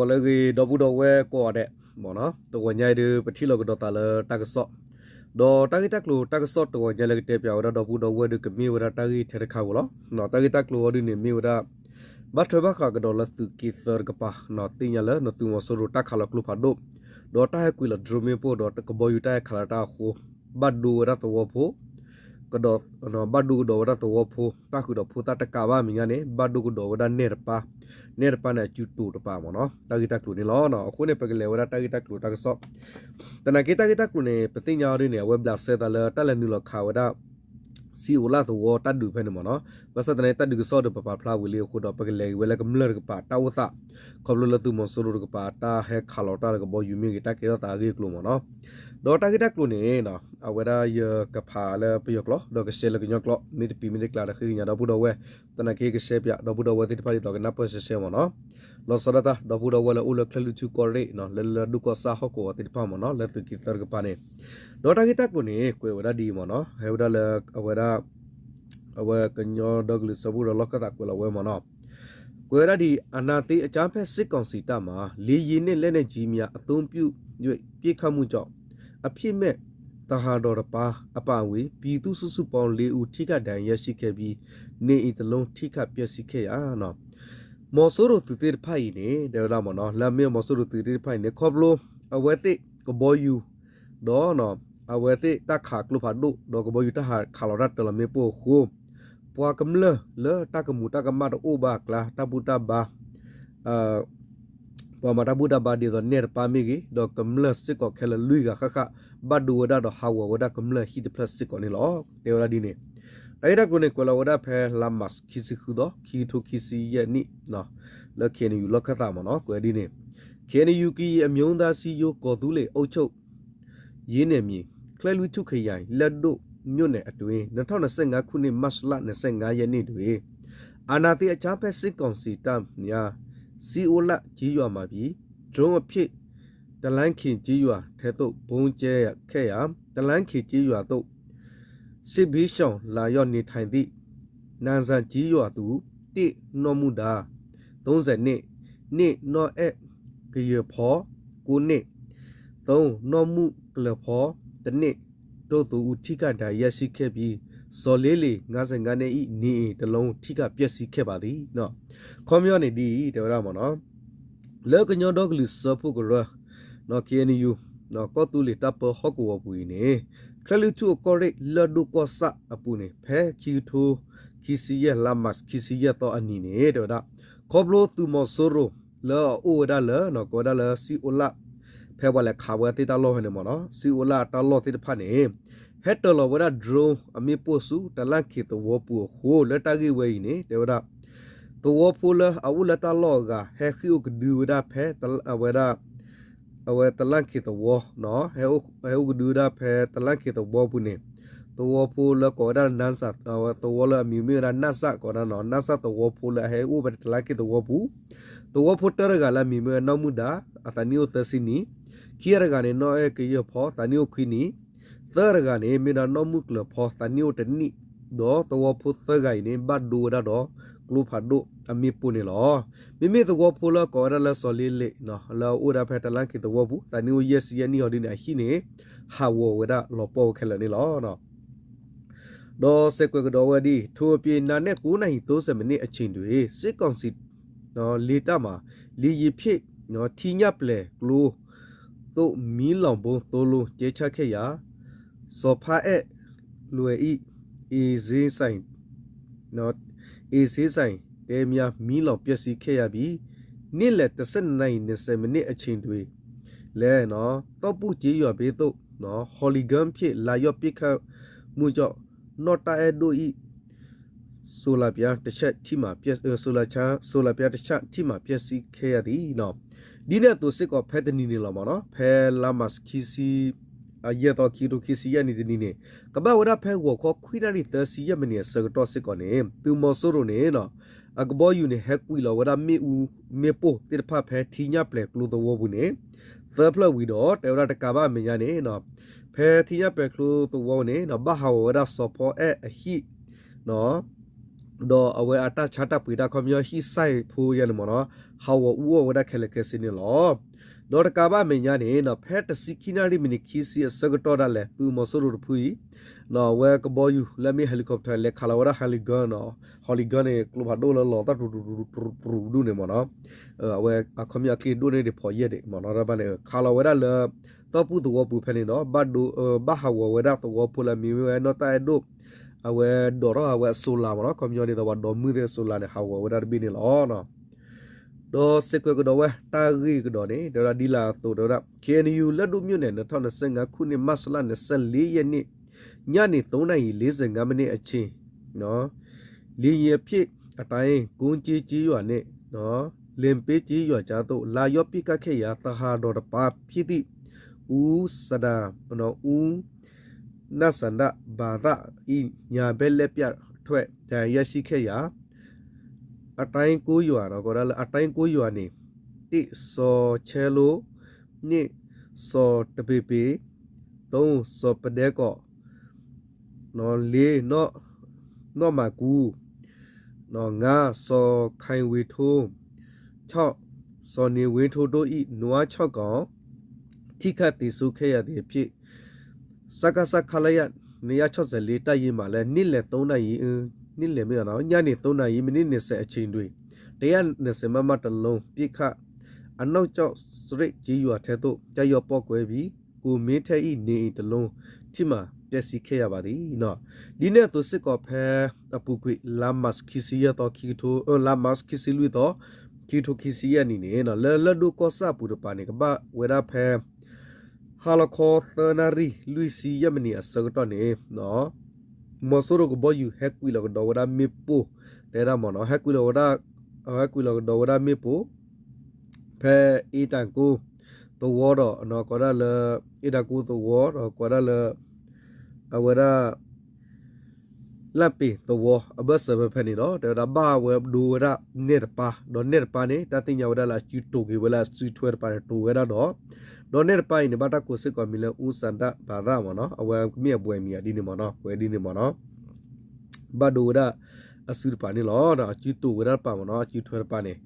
ပီၤလၢအဂ့ၤ ဒီပုၢ်ဒီဝဲၢ်ကိးဂၤဒဲး, တဂီၤညါအံၤဒုး ပထံၣ်လိာ်ကဒီးသးလၢတၢ်ကစီၣ်, ဒီးတၢ်ဂ့ၢ်တၢ်ကျိၤတၢ်ကစီၣ်တဂီၤညါလၢကတဲပၠးဝဲဒၣ်ဒီပုၢ်ဒီဝဲၢ်ဒုး ကမ့ၢ်ဝဲဒၣ်တၢ်ဂ့ၢ်ထဲတခါဧိၤလီၤ. တၢ်ဂ့ၢ်တၢ်ကျိၤအံၤဒုးန့ၣ် မ့ၢ်ဝဲဒၣ် ဘၣ်ထွဲဘၣ်ဃးကဒီးလၢသုးက့သၢတကပၤ, သ့ၣ်ညါလၢသုးမီၤစိရိၤတၢ်ခးလီၤကျိဖးဒိၣ်, ဒီးတၢ်ဟဲကွံာ်လီၤ drone မ့ၣ်ပိၢ်ဒီး ကဘီယူၤတၢ်ဟဲခးလီၤတၢ်အဃိ, ဘၣ်ဒိဝဲဒၣ်သဝီဖိ ကဒီး, ဘၣ်ဒိကဒီးဝဲဒၣ်သဝီဖိ တၢ်ဃုာ်ဒီးဖိသၣ်တကးဘၣ်အမဲာ်ညါန့ၣ် ဘၣ်ဒိကဒီးဝဲဒၣ်နဲၣ်တပၢ်, နဲၣ်တပၢ်န့ၣ် အစုတိၤတပၤမ့ၢ်နီၤ. တၢ်ဂ့ၢ်တၢ်ကျိၤန့ၣ်လီၤ. အဃိန့ၣ် ပကလဲၤဝဲဒၣ်တၢ်ဂ့ၢ်တၢ်ကျိၤတၢ်ကစီၣ်, သနာ်က့တၢ်ဂ့ၢ်တၢ်ကျိၤန့ၣ် ပသ့ၣ်ညါအီၤဒ်န့ၣ် အဝဲဘျးစဲသးလၢတၢ်လဲၤနုာ်လီၤခးဝဲဒၣ် စံအိၣ်လၣ်သဝီတၢ်ဒုးဖဲန့ၣ်မ့ၢ်နီၤ. ဘၣ်ဆၣ်သနာ်က့တၢ်ဒုးကစီၣ်ဒီးပပာ်ဖျါဝံၤလံအဃိဒီး ပကလဲၤက့ၤဝဲလၢကမျၢၢ်တကပၤတၢ်အိၣ်သး, ခီဖျိလၢသုးမီၤစိရိၤတကပၤတၢ်ဟဲခးလီၤတၢ်လၢကဘီယူၤမ့ၢ်ဂ့ၤ တၢ်ကဲထီၣ်သးအဂ့ၢ်အကျိၤမ့ၢ်နီၤ. ဒီးတၢ်ဂ့ၢ်တၢ်ကျိၤန့ၣ် အဝဲဒၣ်ယကဖးလၢပယီၤကျိာ် ဒီးကshareလၢကညီကျိာ် မ့ၢ်တပံၤမ့ၢ်တကျါဒီးဃ့ကညးဒီပုၢ်ဒီဝဲၢ်, သနာ်က့ကshareပၠးဒီပုၢ်ဒီဝဲၢ်သ့ၣ်တဖၣ်ဒ်သိးကနၢ်ပၢၢ်ရှဲရှဲမ့ၢ်နီၤ. လီၤဆီဒၣ်တၢ် ဒီပုၢ်ဒီဝဲၢ်လၢအိၣ်လၢချၢၣ်လွံၢ်ထူၣ်ကီၢ်ရ့ၣ် လၢလၢဒိၣ်ကီၢ်ဆၣ်ဟီၣ်ကဝီၤသ့ၣ်တဖၣ်မ့ၢ်နီၤ လၢသုးက့သၢတကပၤန့ၣ်, ဒီးတၢ်ဂ့ၢ်တၢ်ကျိၤန့ၣ် ကွဲးဝဲဒၣ်ဒ်အံၤမ့ၢ်နီၤ ဟဲဝဲဒၣ်လၢအဝဲဒၣ် အဝဲကညီဒီကလုာ်စၢဖှိၣ်ကရၢလီၢ်ခၢၣ်သးကွဲးလီၤဝဲမ့ၢ်နီၤ, ကွဲးဝဲဒၣ်ဒ်အံၤ အာဏာသိမ်းအကြမ်းဖက်စစ်ကောင်စီတပ်မှ လေယာဉ်နဲ့လက်နက်ကြီးများ အသုံးပြု၍ ပစ်ခတ်မှုကြောင့် အပြစ်မဲ့သဟဇာတပါအပါအဝင် ပြည်သူ့စုစုပေါင်းလေးဦး ထိခိုက်ဒဏ်ရာရရှိခဲ့ပြီး နေအိမ်တစ်လုံး ထိခိုက်ပျက်စီးခဲ့ရာ မီၤစိရိၤသုးသ့ၣ်တဖၣ်အံၤန့ၣ် တဲဝဲဒၣ်မ့ၢ်နီၤ လၢအမ့ၢ်မီၤစိရိၤသုးသ့ၣ်တဖၣ်အံၤန့ၣ် ခီဖျိအဝဲသ့ၣ်ကဘီယူၤ ဒီး အဝဲသ့ၣ်တၢ်ခးကျိဖးဒိၣ် ဒီးကဘီယူၤတၢ်ဟးခးလီၤတၢ်တၢၤလီၤမ့ၣ်ပိၢ်အဃိ ပှၤကမျၢၢ်လၢတၢ်ကမူးတၢ်ကမၣ်တအိၣ်ဘၣ်အကျါ တၢ်ဘူၣ်တၢ်ဘါ ပှၤမၤတၢ်ဘူၣ်တၢ်ဘါဒ်သိးနဲၣ်တပၢ်မ့ၢ်ဂ့ၤ ဒီးကမျၢၢ်စ့ၢ်ကီးခဲလၢာ်လွံၢ်ဂၤဃၣ်ဃၣ် ဘၣ်ဒိဝဲဒၣ်ဒီးဟးဂီၤဝဲဒၣ်ကမျၢၢ်ဟံၣ်တဖျၢၣ်စ့ၢ်ကီးန့ၣ်လီၤ. တဲဝဲဒၣ်ဒ်န့ၣ် တၢ်ဂ့ၢ်တၢ်ကျိၤန့ၣ် ကွဲးလီၤဝဲဒၣ်ဖဲလါမၢ်ၡး ခံဆံဃုသီ ခံကထိခံဆံယဲၢ်နံၣ် လၢ K N U လီၢ်ခၢၣ်သးမ့ၢ်နီၤ ကွဲးဒ်န့ၣ် K N U ကရင်အမျိုးသားစည်းရုံး ကော်သူးလေအုပ်ချုပ်ရေးနယ်မြေ ချဲလွီးထူခရိုင် လက်ဒိုမြို့နယ်အတွင်း နှစ်ထောင့်နှစ်ဆယ့်ငါးခုနှစ် မတ်လ နှစ်ဆယ့်ငါးရက်နေ့တွင် အာဏာသိမ်းအကြမ်းဖက်စစ်ကောင်စီတပ်များ စံအိၣ်လၣ်ကျေးရွာမှပြီး drone အဖြစ် တလမ်းခင်ကျေးရွာထဲသို့ ဗုံးကျဲခဲ့ရာ တလမ်းခင်ကျေးရွာသို့ စစ်ဘေးရှောင်လာရောက်နေထိုင်သည့် နန်းဆန်ကျေးရွာသူ တစ် နီၢ်မူဒါ သုံးဆယ်နှစ် နှစ် နီၢ်အဲၣ်ကယၢၤဖီ ကိုးနှစ် သုံး နီၢ်မူကလၢၤဖီ တစ်နှစ် တို့သုံးဦး ထိခိုက်ဒဏ်ရာရရှိခဲ့ပြီး ဇော်လေးလေး ငါးဆယ့်ငါးနှစ် ၏ နေအိမ်တစ်လုံး ထိခိုက်ပျက်စီးခဲ့ပါသည်. ခီပညီန့ၣ်ဒ်အံၤ တဲဝဲဒၣ်မ့ၢ်နီၤ လၢကညီဒီကလုာ်စၢဖှိၣ်ကရၢ K N U ကီၢ်သူလ့ၤတၢ်ပၢဟီၣ်ကဝီၤပူၤအံၤန့ၣ် ချဲလွီးထူအကီၢ်ရ့ၣ် လၢၢ်ဒိၣ်ကီၢ်ဆၣ်အပူၤန့ၣ် ဖဲခံကထိခံဆံယဲၢ် လါမၢ်ၡး ခံဆံယဲၢ်သီအနံၤန့ၣ် တဲဝဲဒၣ် ခီဖျိသုးမီၤစိရိၤ လၢအအိၣ်ဝဲဒၣ်လၢ ကိးဝဲဒၣ်လၢစံအိၣ်လၣ် ဖဲပှၤလဲၤခးဝဲသ့ၣ်တၢ်လီၢ်ဖဲန့ၣ်မ့ၢ်နီၤ စံအိၣ်လၣ်တၢ်လီၢ်သ့ၣ်တဖၣ်န့ၣ် ဟဲတၢၤလီၤဝဲဒၣ် drone အမ့ၣ်ပိၢ်ဆူ တလၣ်ခ့သဝီပူၤအဃိ လၢတၢ်ဂ့ၢ်ဝဲအံၤန့ၣ် တဲဝဲဒၣ် သဝီဖိလၢအအိၣ်လၢတၢ်လီၢ်အဂၤ ဟဲဃ့ၢ်အိၣ်ကဒုဝဲဒၣ်ဖဲ အဝဲဒၣ် အဝဲတလၣ်ခ့သဝီ ဟဲအိၣ်ကဒုဝဲဒၣ်ဖဲတလၣ်ခ့သဝီပူၤန့ၣ် သဝီဖိလၢကိးဝဲဒၣ် သဝီလၢအမံၤမ့ၢ်ဝဲဒၣ် နၣ်စၣ် ကိးဝဲဒၣ်နီၤ နၣ်စၣ်သဝီဖိလၢအဟဲအိၣ်ဖဲတလၣ်ခ့သဝီပူၤ သဝီဖိတၢတဂၤလၢအမံၤမ့ၢ်ဝဲ နီၢ်မူဒါ အသးနံၣ်အိၣ်သၢဆံနံၣ်, ခံဂၤတဂၤန့ၣ် နီၢ်အဲၣ်ကယၢၤဖီ သးနံၣ်အိၣ်ခွံနံၣ်, သၢတဂၤန့ၣ် မ့ၢ်ဒၣ်နီၢ်မူကလၢၤဖီ သးနံၣ်အိၣ်တနံၣ်, ဒီးသဝီဖိသၢဂၤအံၤန့ၣ် ဘၣ်ဒိဝဲဒၣ်ဒီးကျိဖးဒိၣ်အမ့ၣ်ပိၢ်န့ၣ်လီၤ. မ့မ့ၢ်သဝီဖိလၢကိးဝဲဒၣ်လၢစီၤလ့လ့း လၢအအိၣ်ဒၣ်ဖဲတလၣ်ခ့သဝီပူၤ သးနံၣ်အိၣ်ယဲၢ်ဆံယဲၢ်နံၣ်အီၤဒ်န့ၣ် အဟံၣ်န့ၣ် ဟးဂီၤဝဲဒၣ်လီၤပှီၢ်ဝဲခဲလၢာ်န့ၣ်လီၤ. ဒီးစဲးကွဲးကဒီးဝဲဒ်အံၤ ထိုအပြင် နံနက် ကိုးနာရီ သုံးဆယ်မိနစ်အချိန်တွင် စစ်ကောင်စီ လေတပ်မှ လေယာဉ်ဖြင့် ထီးညၣ်ပျဲၤကျိသို့ မီးလောင်ဗုံးသုံးလုံး ကြဲချခဲ့ရာ စီၤဖါအဲၣ်လွယ် ၏ အိမ်ဈေးဆိုင် အိမ်ဈေးဆိုင်တဲများ မီးလောင်ပျက်စီးခဲ့ရပြီး နေ့လယ် တစ်ဆယ့်နှစ်နာရီ နှစ်ဆယ်မိနစ်အချိန်တွင်လည်း သော့ပူကျေးရွာဘက်သို့ ဟီလီဂၢၢ်ဖြင့် လာရောက်ပစ်ခတ်မှုကြောင့် နီၢ်တၢ်အဲၣ်ဒိၣ် ၏ ဆိုလာပြားတစ်ချပ်ထိမှန်ပျက် ဆိုလာပြားတစ်ချပ်ထိမှန်ပျက်စီးခဲ့ရသည် ဒ်န့ၣ်အသိးစ့ၢ်ကီး ဖဲတနံၤန့ၣ်လီၤမ့ၢ်နီၤ ဖဲလါမၢ်ၡး ခံဆံ အယဲၢ်သီ ခံကထိခံဆံယဲၢ်နံၤတနံၤန့ၣ် ကဘၣ်ဝဲဒၣ်ဖဲဂီၤခီခွံနၣ်ရံၣ်သၢဆံယဲၢ်မံးနံးအဆၢကတီၢ်စ့ၢ်ကီးန့ၣ် သုးမီၤစိရိၤန့ၣ် အကဘီယူၤန့ၣ် ဟဲကွံာ်လီၤဝဲဒၣ်မ့ၣ်အူ မ့ၣ်ပိၢ်သ့ၣ်တဖၣ်ဖဲထံညၣ်ပျဲၤကျိသဝီပူၤန့ၣ် သၢဖျၢၣ်ဝံၤဒီး တဲဝဲဒၣ်တကးဘၣ်အမဲာ်ညါန့ၣ် ဖဲထံညၣ်ပျဲၤကျိသဝီန့ၣ် ဘၣ်ဟးဂီၤဝဲဒၣ်စီၤဖီအဲၣ်အဟံၣ် န့ၣ် ဒီးအဝဲအတၢ်ဆါတၢ်ပှ့ၤတၢ်ခီပညီဟံၣ်စဲးဖိယဲန့ၣ်မ့ၢ်နီၤ ဟးဂီၤအူအီၣ်ဝဲဒၣ်ခဲလၢာ်ခဲဆ့န့ၣ်လီၤ. ဒီးတကးဘၣ်အမဲာ်ညါန့ၣ် ဖဲတဆံခံနၣ်ရံၣ်မံးနံးခံဆံအဆၢကတီၢ်ဒၣ်လဲာ် သုးမီၤစိရိၤတဖုအံၤ အဝဲကဘီယူၤလၢအမ့ၢ် helicopter လဲၤခးလီၤဝဲဒၣ် ဟဲလံကၢၢ်နီၤ ဟီလံကၢၢ်န့ၣ် ကျိဖးဒိၣ်လၢလီၤတၢ်တရူးတရူးဒူန့ၣ်မ့ၢ်နီၤ အဝဲအခီပညီအချံအဒိၣ်န့ၣ်ဒံးဖီယဲၢ်ဒံးမ့ၢ်နီၤ တဘၣ်န့ၣ် ခးလီၤဝဲဒၣ်လၢ သီၣ်ပူၣ်သဝီပူၤဖဲန့ၣ်ဒီး ဘၣ်ဟးဂီၤဝဲဒၣ်သဝီဖိလၢအမံၤမ့ၢ်ဝဲနီၢ်တၢ်အဲၣ်ဒိၣ် အဝဲဒိးထီၣ်အဝဲအ solar မ့ၢ်နီၤ ခီပညီန့ၣ်ဒီးပှၤဒိးမုၢ်သ့ၣ် solar န့ၣ် ဟးဂီၤဝဲဒၣ်တဘ့ၣ်န့ၣ်လီၤ. ဒီးစ့ၢ်ကီးကဒီးဝဲတၢ်ဂ့ၢ်ကဒီးန့ၣ် တဲဝဲဒၣ်ဒ်လၢအသိးတဲဝဲဒၣ် ခ့ၣ်အဲၣ်ယူၣ် လၢၢ်ဒိၣ် မြို့နယ် နှစ်ထောင့်နှစ်ဆယ့်ငါးခုနှစ် မတ်လနှစ်ဆယ့်လေးရက်နေ့ ညနေသုံးနာရီလေးဆယ့်ငါးမိနစ်အချိန် လေယာဉ်အဖြစ် အတိုင်း ကုန်းကြီးကျေးရွာနှင့် လင်ပေးကျေးရွာကြားသို့ လာရောက်ပစ်ခတ်ခဲ့ရာ သဟာတော်တစ်ပါးဖြစ်သည့် ဦးစန္ဒ ဦး နတ်စန္ဒဘာသ ၏ ညာဘက်လက်ပြထွက် ဒဏ်ရာရရှိခဲ့ရာ အတိုင်းကိုးရွာ ကွဲးဒၣ်လၢ အတိုင်းကိုးရွာ နှင့် တစ် စီၤဆဲလိ နှစ် စီၤတပေပေ သုံး စီၤပဒဲကီး လေး နီၢ်မၤကူ ငါး စီၤခိုင်ဝေထွန်း ခြောက် စီၤနေဝင်းထွန်းတို့၏ နွားခြောက်ကောင် ထိခိုက်သေဆုံးခဲ့ရသည်အဖြစ် စကစ ခလရ နှစ်ရာခြောက်ဆယ်လေး တပ်ရင်းမှလည်း နေ့လယ်သုံးနာရီ နေ့လယ် မ့ၢ်နီၤ ညနေသုံးနာရီ မိနစ်နှစ်ဆယ်အချိန်တွင် တစ်ရာနှစ်ဆယ်မမ တစ်လုံး ပစ်ခတ် အနောက်ကျောက်စရစ်ကျေးရွာထဲသို့ ကျရောက်ပေါက်ကွဲပြီး ကိုမင်းထက်၏ နေအိမ်တစ်လုံး ထိမှန်ပျက်စီးခဲ့ရပါသည် ဒ်န့ၣ်အသိးစ့ၢ်ကီးဖဲ အပူၤကွံာ် လါမး ခံဆံယဲၢ်သီ ခံကထိ လါမး ခံဆံလွံၢ်သီ ခံကထိခံဆံယဲၢ်နံၣ်န့ၣ် လၢလၢၢ်ဒိၣ်ကီၢ်ဆၣ်အပူၤတပၤန့ၣ် ကဘၣ်ဝဲဒၣ်ဖဲ ဟါလီၤခီသၢနၣ်ရံၣ် လွံၢ်ဆံယဲၢ်မံးနံးအဆၢကတီၢ်န့ၣ် မီၤစိရိၤကဘီယူၤ ဟဲကွံာ်လီၤကဒီးဝဲဒၣ်မ့ၣ်ပိၢ် တဲဒၣ်မ့ၢ်နီၤ ဟဲကွံာ်လီၤဝဲဒၣ် ဟဲကွံာ်လီၤကဒီးဝဲဒၣ်မ့ၣ်ပိၢ် ဖဲအ့တၢ်ကိသဝီဒီး ကွဲးဒၣ်လၢ အ့တၢ်ကိသဝီဒီး ကွဲးဒၣ်လၢ အဝဲဒၣ် လၢပ့ၤသဝီအဘၢၣ်စၢၤဖဲဖဲန့ၣ်ဒီး တဲဝဲဒၣ်ဘၣ်ဝဲဒိဝဲဒၣ်နဲၣ်တပၤ ဒီးနဲၣ်တပၤန့ၣ် တၢ်သ့ၣ်ညါဝဲဒၣ်လၢအစုတိာ်က့ၤဝဲလၢအစုထွဲတပၤန့ၣ် တိာ်ဝဲဒၣ်ဒီး ဒီးနဲၣ်တပၤအံၤန့ၣ် ဘၣ်တၢ်ကိးစ့ၢ်ကီးမံၤလၢ အူစၣ်ဒၣ်ဘၣ်သၣ်မ့ၢ်နီၤ အဝဲမ့ၢ်အပှဲၤမံၤအဒ်န့ၣ်မ့ၢ်နီၤ ပှဲၤဒ်န့ၣ်မ့ၢ်နီၤ ဘၣ်ဒိဝဲဒၣ်အစုတပၤန့ၣ်လီၤ. အစုတိာ်ဝဲဒၣ်တပၤမ့ၢ်နီၤ အစုထွဲတပၤန့ၣ်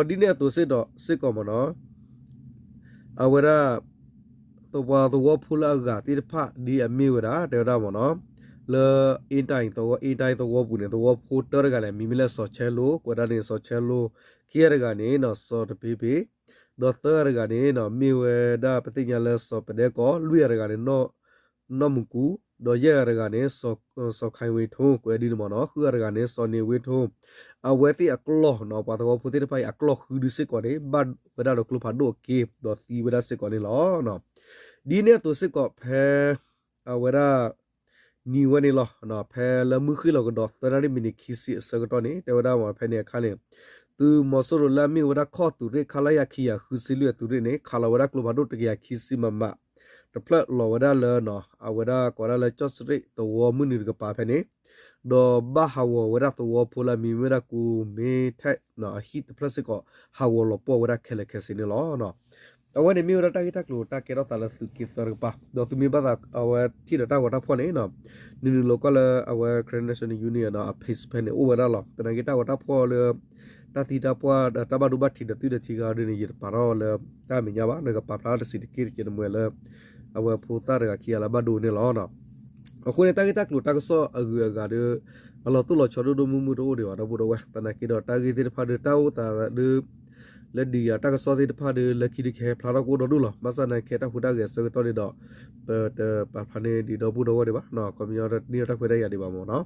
ဒီးဒ်န့ၣ်အသိးစ့ၢ်ကီးမ့ၢ်နီၤ အဝဲဒၣ် သဝီသဝီဖိလၢအဂၤသ့ၣ်တဖၣ်ဒ်အမ့ၢ်ဝဲဒၣ် တဲဝဲဒၣ်မ့ၢ်နီၤ လၢအ့တၢ်အံၤသဝီ အ့တၢ်အံၤသဝီပူၤန့ၣ် သဝီဖိတၢတဂၤန့ၣ် မံၤမ့ၢ်လၢစီၤဆဲလိ ကွဲးဒၣ်န့ၣ် စီၤဆဲလိ ခံဂၤတဂၤန့ၣ်နီၤ စီၤတပ့ပ့ ဒီးသၢဂၤတဂၤန့ၣ်နီၤ မ့ၢ်ဝဲဒၣ်ပသ့ၣ်ညါလၢစီၤပဒဲကီး လွံၢ်ဂၤတဂၤန့ၣ် နီၢ်မူကူ ဒီးယဲၢ်ဂၤတဂၤန့ၣ် စီၤခၣ်ဝ့ၤထူ ကွဲးဒ်န့ၣ်မ့ၢ်နီၤ ဃုဂၤတဂၤန့ၣ် စီၤန့ၢ်ဝ့ထူ အဝဲသ့ၣ်အကျီၢ်နီၤ ပှၤသဝီဖိသ့ၣ်တဖၣ်အံၤ အကျီၢ်ဃုဒုစ့ၢ်ကီးန့ၣ် ဘၣ်ဝဲဒၣ်ဒီးကျိဖးဒိၣ်အက့ ဒီးသံဝဲဒၣ်စ့ၢ်ကီးန့ၣ်လီၤ. ဒ်န့ၣ်အသိးစ့ၢ်ကီးဖဲ အဝဲဒၣ် နံၤဝဲန့ၣ်လီၤ. ဖဲလၢမုၢ်ဃ့ၢ်လီၤကဒီး သၢနၣ်ရံၣ်မံးနံးခံဆံအဆၢကတီၢ်န့ၣ် တဲဝဲဒၣ်မ့ၢ်ဖဲန့ၣ်အခါန့ၣ် သုးမီၤစိရိၤလၢအမ့ၢ်ဝဲဒၣ်ခီၣ်သုးရ့ၣ် ခလရ ခံကယၤဃုဆံလွံၢ်အသုးရ့ၣ်န့ၣ် ခးလီၤဝဲဒၣ်ကျိဖးဒိၣ်တကယၤခံဆံမမ တဖျၢၣ်လီၤဝဲဒၣ်လၢ အဝဲဒၣ်ကိးဒၣ်လၢကၠီၣ်စရ့းသဝီမုၢ်နုာ်တကပၤဖဲန့ၣ် ဒီးဘၣ်ဟးဂီၤဝဲဒၣ်သဝီဖိလၢအမံၤမ့ၢ်ဝဲဒၣ် ကူမ့ထဲ အဟံၣ်တဖျၢၣ်စ့ၢ်ကီး ဟးဂီၤလီၤပှီၢ်ဝဲဒၣ်ခဲလၢာ်ခဲဆ့န့ၣ်လီၤ. အဝဲန့ၣ်မ့ၢ်ဝဲဒၣ်တၢ်ဂ့ၢ်တၢ်ကျိၤတၢ်ကဲထီၣ်သးလၢသုးက့သၢတကပၤ ဒီးသုမ့ၢ်ဘၣ်သးအဝဲထံၣ်ဒီးတၢ်ဂီၤတၢ်ဖီၣ်န့ၣ် နုာ်နုာ်လီၤကွၢ်လၢအဝဲ Karen National Union အ page ဖဲန့ၣ်အိၣ်ဝဲဒၣ်လီၤ. သနာ်က့တၢ်ဂီၤတၢ်ဖီၣ်လၢ တၢ်သံတၢ်ပှၢ်ဒီးတၢ်ဘၣ်ဒိဘၣ်ထံးဒီးသုဒီးထံဂၤဒ်န့ၣ် ယတပာ်ထီၣ်လၢတၢ်မဲာ်ညါဘၣ် နကပာ်ဖျါတစံးတက့ၢ်တက့ၢ်တမှဲၤလၢ အဝဲဖိသၣ်တဂၤခံဂၤလၢဘၣ်ဒိန့ၣ်လီၤ. အဃိန့ၣ် တၢ်ဂ့ၢ်တၢ်ကျိၤတၢ်ကစီၣ်အဂုၤအဂၤဒီး အလီၤတိၢ်လီၤဆီဒိၣ်ဒိၣ်မုၢ်မုၢ်တအိၣ်ဒံးဘၣ် ဒီပုၢ်ဒီဝဲၢ် သနာ်က့ဒီးတၢ်ဂ့ၢ်သ့ၣ်တဖၣ်ဒီး တၢ်အိၣ်သးဒီး လၢဒုးယၤတၢ်ကစီၣ်သ့ၣ်တဖၣ်ဒီး လၢခံဒီးကဟဲဖျါထီၣ်ကအိၣ်ဒီဒူၣ်လီၤ. ဘၣ်ဆၣ်သနာ်က့တၢ်ဟူးတၢ်ဂဲၤအဆၢကတီၢ်န့ၣ်ဒီး ပတပာ်ဖျါန့ၢ်ဒံးဒီပုၢ်ဒီဝဲၢ်ဒံးဘၣ် ခီပညီတန့ၢ်တၢ်ခွဲးတၢ်ယာ်ဒံးဘၣ်မ့ၢ်နီၤ.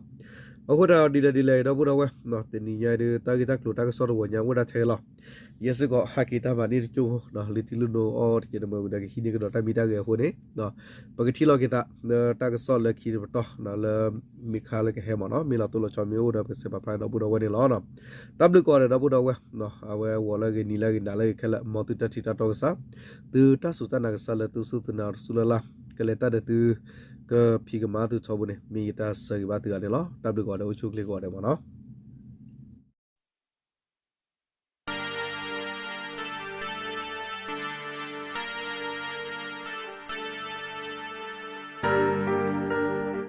အဃိသတးဒီးဒ်လဲၣ်ဒ်လဲၣ် ဒီပုၢ်ဒီဝဲၢ် တနံၤညါဒီး တၢ်ဂ့ၢ်တၢ်ကျိၤတၢ်ကစီၣ်တဝီညါအိၣ်ဒၣ်ထဲလီၤ. ယဲစ့ၢ်ကီးဟးက့ၤတၢ်မၤန့ၢ်တကၠိၢ်ဖိ လၢထံလုၢ်နိအီၣ်တကဲးတမံၤဝံၤဒီး ကဟံးန့ၢ်ကဒီးတၢ်မံတၢ်ဂဲၤအဃိန့ၣ် ပကထံၣ်လိာ်က့ၤသး လၢတၢ်ကစီၣ်လၢခံတပတီၢ် လၢမ့ၢ်ခါလၢကဟဲမ့ၢ်နီၤ မ့ၢ်လီၤတိၢ်လီၤဆီမ့ၢ်အိၣ်ဒီး ပကစဲးပာ်ဖျါဒီပုၢ်ဒီဝဲၢ်န့ၣ်လီၤ. တၢ်ဘျုးကိးဂၤဒဲးဒီပုၢ်ဒီဝဲၢ် အဝဲဂီၤလၢအဂ့ၤနံၤလၢအဂ့ၤနၤလၢအဂ့ၤခဲလၢာ် မ်သုတၢ်ထံၣ်တၢ်တီကစၢ် သုတၢ်စူၢ်တၢ်နာ်ကစၢ်လၢသုစူၢ်သုနာ်တစူၢ်လၢ်လၢ် ကလဲၤတၢ်ဒီးသု ကဖံးကမၤသုထီဘိန့ၣ် မ့ၢ်ယတၢ်ဆၢဂ့ၤဘၣ်သုဂၤန့ၣ်လီၤ. တၢ်ဘျုးကိးဂၤဒဲး အိၣ်ဆူၣ်အိၣ်ချ့ကိးဂၤဒဲးမ့ၢ်နီၤ.